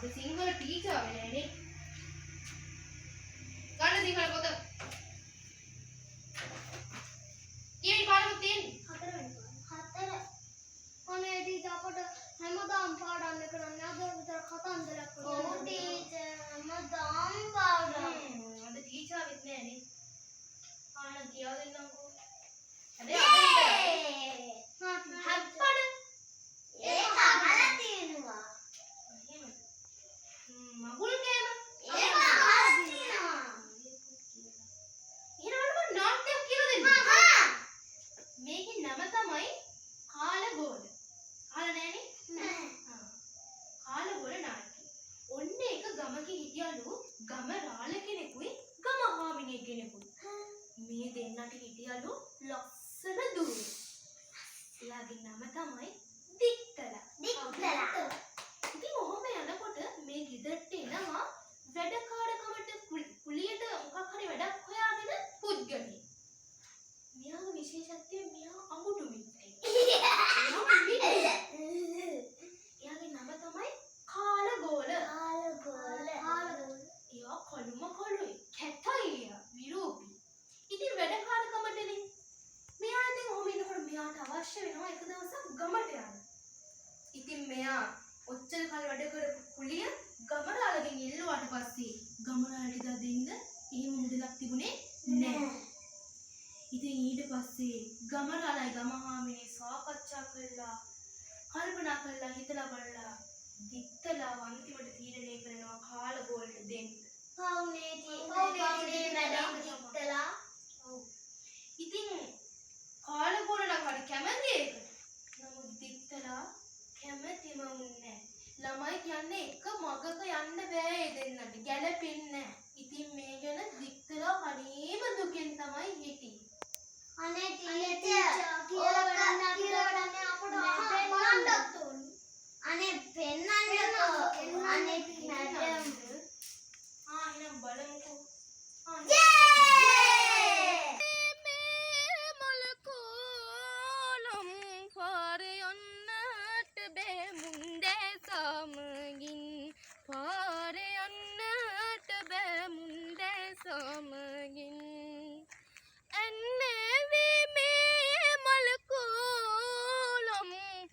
අද සිංහල ටීචර් ආවේ නෑනේ. ගන්න සිංහල පොත. කීවෙනි පාඩමක් තියෙන්නේ? හතරවෙනි පාඩම. හතර. අනේ ටීචර්, අපට හැමදාම පාඩම් කරන්නේ, අද විතර කතන්දරයක්. ඔව් ටීචර්, හැමදාම පාඩම්. අද ටීචර් ආවෙත් නෑනේ. ආ, එහෙනම් කියා දෙන්නම්කෝ. හැබැයි අද විතරයි. හැප්පඩ. ඒක අහලා තියෙනවා. එහෙමද? මගුල් කෑම. ඒක අහලා තියෙනවා. එහෙනම් ඔන්න මම නාට්‍යයක් කියලා දෙන්නම්. හා. මේකේ නම තමයි කාලගෝල. අහලා නෑනේ? නෑ. ආ. කාලගෝල නාට්‍ය. ඔන්න එක ගමක හිටියලු ගම රාළ කෙනෙකුයි ගම හාමිනේ කෙනෙකුයි. මේ දෙන්නට හිටියලු ලස්සන දුවේ. එයාගේ නම තමයි දික්කලා. දික්කලා. ඉතින් ඔහොම යනකොට මේ ගෙදරට එනවා වැඩකාරකමට කුලියට මොකක් හරි වැඩක් හොයාගෙන පුද්ගලයෙක්. මෙයාගේ විශේෂත්වය මෙයා අඟුටු මිත්තෙක්. එයා මිනිහෙක්. එයාගේ නම තමයි කාලගෝල. කාලගෝල. කාලගෝල. එයා කළුම කළුයි. කැතයි එයා, විරූපී. ඉතින් වැඩකාරකමටනේ. මෙයා ඉතින් ඔහොම ඉන්නකොට මෙයාට අවශ්‍ය වෙනවා එක දවසක් ගමට යන්න. ඉතින් මෙයා ඔච්චර කල් වැඩ කරපු කුලිය ගමරාලගෙන් ඉල්ලුවාට පස්සේ ගමරාලට ඉදා දෙන්න එහෙම මුදලක් තිබුණේ නෑ. ඉතින් ඊට පස්සේ ගමරාලයි ගමහාමිනේ සාකච්ඡා කරලා, කල්පනා කරලා, හිතලා බලලා දිත්තලා අන්තිමට තීරණය කරනවා කාලගෝලට දෙන්න. පවුනේ පවුනේ මැඩම් දික්කලා. ඔව්. ඉතින් කාලගෝල නම් හරි කැමති ඒකට. නමුත් දිත්තලා කැමතිම වුණේ නෑ. ළමයි කියන්නේ එක මගක යන්න බෑ, ඒ දෙන්නට ගැලපෙන්නේ නෑ. ඉතින් මේ ගැන දිත්තලා හරිම දුකෙන් තමයි හිටියේ. අනේ ටීචර්, කියලා වැඩක් නෑ, කියලා වැඩක් නෑ, අපට බලන්නත් ඕනේ. අනේ පෙන්නන්නකෝ. අනේ මැඩම්. ආ, එහෙනම් බලමුකෝ. ආ. යේ! මේ මලකෝලම් පාර යන්නට බෑ මුන්දෑ සමගින්, පාර යන්නට බෑ මුන්දෑ සමගින්. ඇන්නේ මේ මලකෝලම්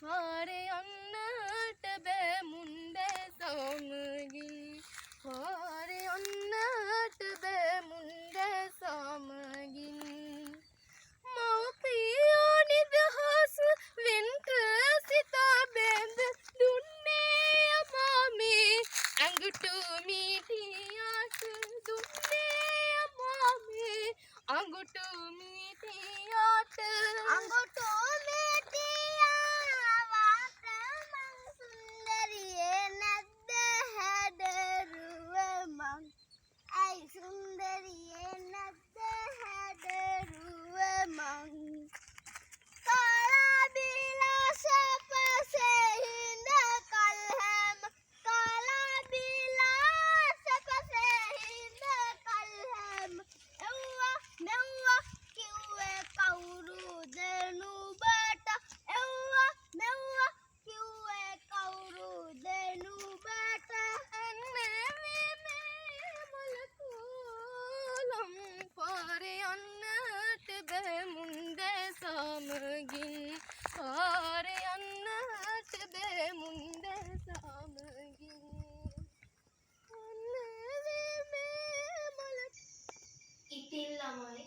පාර යන්නට බෑ මුන්දෑ සමගින්, පාර යන්නට බෑ මුන්දෑ සමගින්. මව්පියෝ නිදහස් වෙන්ට සිතා බැඳ දුන්නේ අමාමේ අඟුටු මීටියාට, දුන්නේ අමාමේ අඟුටු මීටියාට. අඟුටු මිටියා වාට මං සුන්දරියේ නැද්ද හැඩරුව මං? ඇයි සුන්දරියේ නැද්ද හැඩරුව මං? කාලා බීලා සැපසේ හිඳ කල් හැම, කාලා බීලා සැපසේ හිඳ කල් හැම, එව්වා මෙව්වා කිව්වේ කවුරුද නුඹට? එව්වා මෙව්වා කිව්වේ කවුරුද නුඹට? ඇන්නේ මේ මලකෝලම් පාර යන්නට බෑ මුන්දෑ සමගින්, පාර යන්නට බෑ මුන්දෑ සමගින්. අන්නේ මේ මල. ඉතින් ළමයි